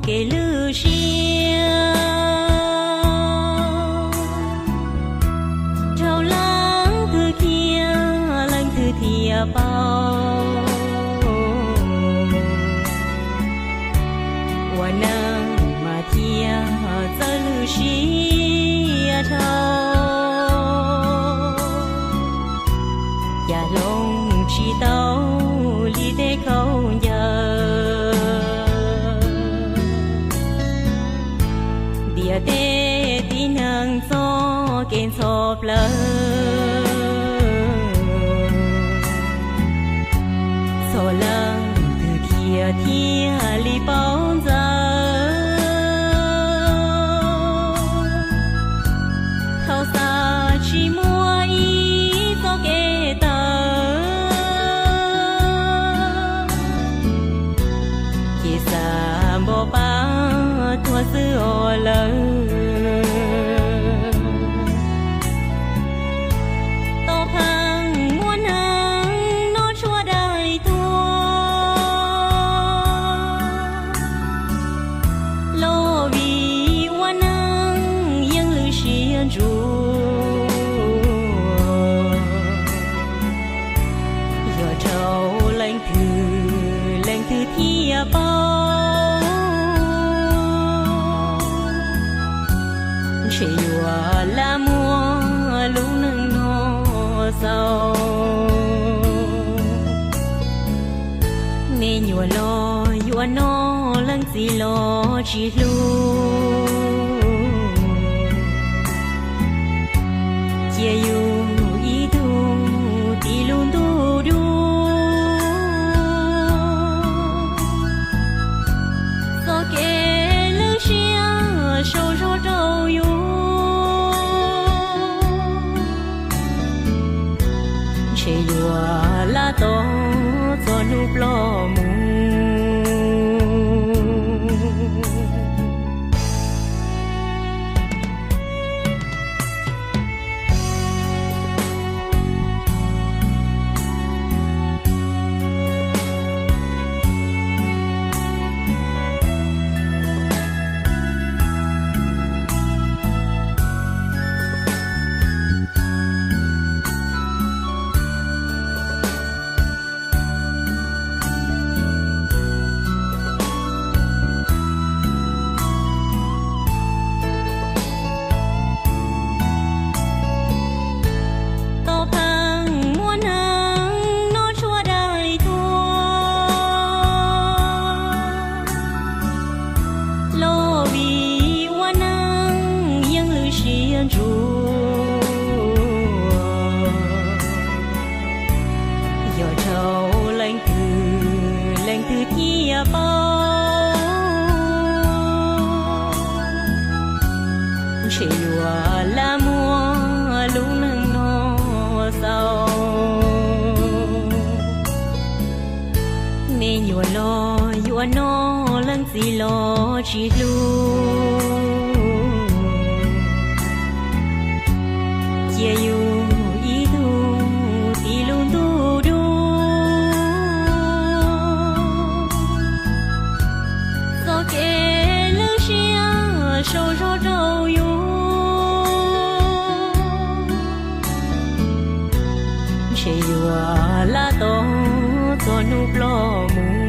Kev lwj siab rau leej twg thiab leej twg thiaj paub. Ua neej mas thiaj txawj lwj siab dhau, cas hloov tsis tau li tej khaub ncaws. Ntiaj teb tib neeg txoj kev ntxhov plawv, txhua leej twg khiav thiaj li paub ntxaws. Thaum xav tsis muaj ib txoj kev tawm, ces xav npog pab tuag xwb os lawm. Tau pheej muaj neeg noj tshuaj daig tuag, los vim ua neeg yeej lwj siab ntsuav. Yog rau leej twg leej twg thiaj paub, ntshe yuav lam muaj lub neej no xaus. Me nyuam los yuav noj, leej txiv los tsis hlub, cia yus ib tug tiv lub ntuj dub. Txoj kev lwj siab sau zog rau yus, ntshe yuav lam tos txog hnub ploj mus. Tau pheej muaj neeg noj tshuaj daig tuag, los vim ua neeg yeej lwj siab ntsuav. Yog rau leej twg leej twg thiaj paub, ntshe yuav lam muaj lub neej no xaus. Me nyuam los yuav noj, leej txiv los tsis hlub, cia yus ib tug tiv lub ntuj dub. Txoj kev lwj siab sau zog rau yus, ntshe yuav lam tos txog hnub ploj mus.